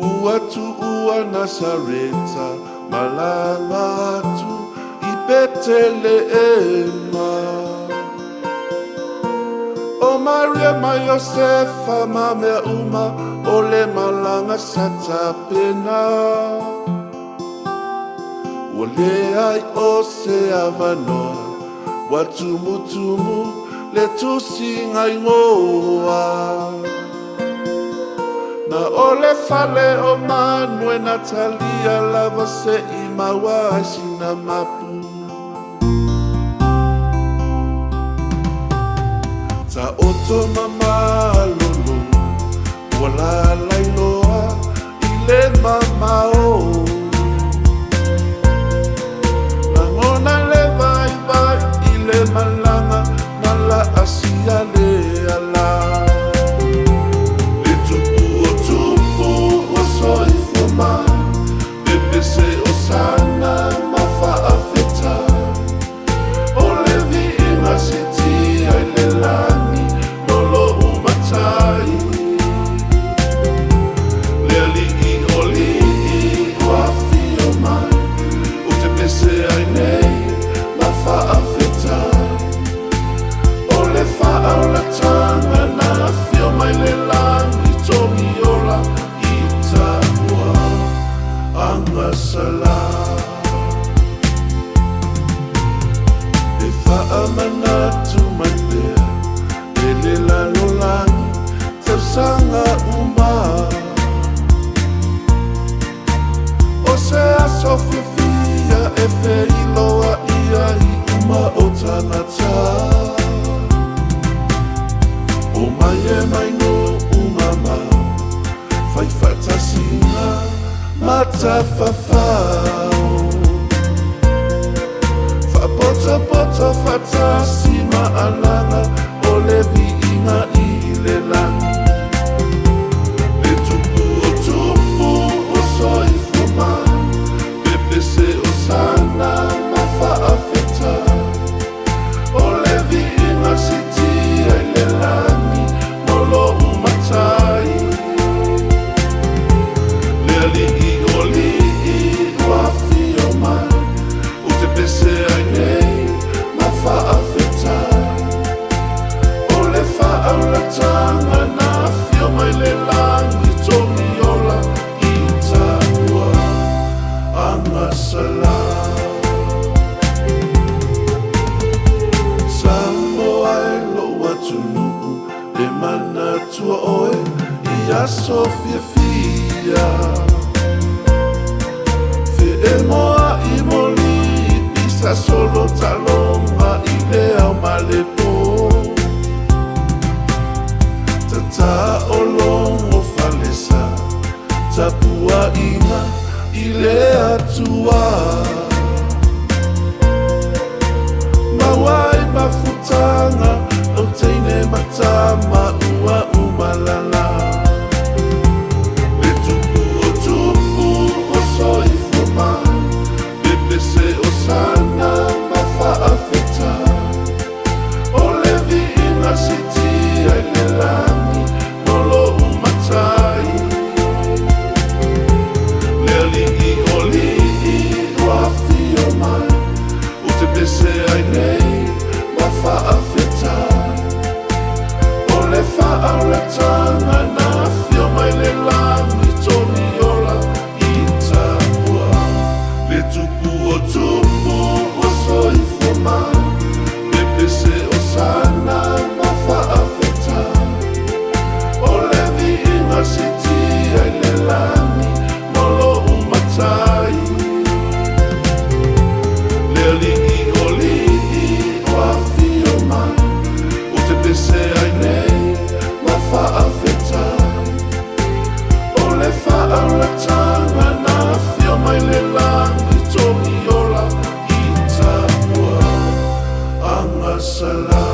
Ua tuua Nasareta malaga atu i Peteleema. O Maria ma Iosefa ma mea uma o le malaga sa tapena. Ua leai o se avanoa, ua tumutumu le tusiga igoa. Na o le fale o manu e natalia lava se'i maua ai sina mapu. Taoto ma malolo ua lalailoa i le mamao. Lagona le vaivai i le malaga na laasia le ala. Le tupu o tupu ua soifua mai, pepese o sana ma faafetai. O le viiga siitia i le lagi no lou Matai. Le Alii o alii ua afio mai, ou te pese ai nei ma faafetai. O le faaolataga na afio mai le lagi togi ola i taua agasala. E faamanatu mai pea e le lalolagi tausaga uma. O se aso fiafia e feiloai ai uma o tagata. O mai e mai nuu mamao, fai faatasiga ma tafafao. Faapotopoto faatasi ma alaga o le viiga i le lagi. Le tupu o tupu ua soifua mai, pepese o sana ma faafetai. O le viiga siitia i le lagi no lou Matai. Le Alii o alii ua afio mai, ou te pese ai nei ma faafetai. O le faaolataga na afio mai le lagi togi ola i taua agasala. Samoa e lou atunuu e manatua oe i aso fiafia. Feemoa'i moli pisa solo taloga i le ao ma le po. Tata o logo falesa tapua'iga i le Atua. Maua ai mafutaga o teine matama ua umalala. Le tupu o tupu ua soifua mai, pepese o sana ma faafetai. O le viiga siitia i le lagi no lou Matai. Le Alii o alii ua afio mai, ou te pese ai nei ma faafetai. O le faaolataga na afio mai le lagi togi ola i taua. Le tupu o tupu ua soifua mai, pepese o sana ma faafetai. O le viiga siitia i le lagi no lou Matai. Le Alii o alii ua afio mai, ou te pese ai nei ma faafetai. O le faaolataga na afio mai le lagi togi ola i taua agasala.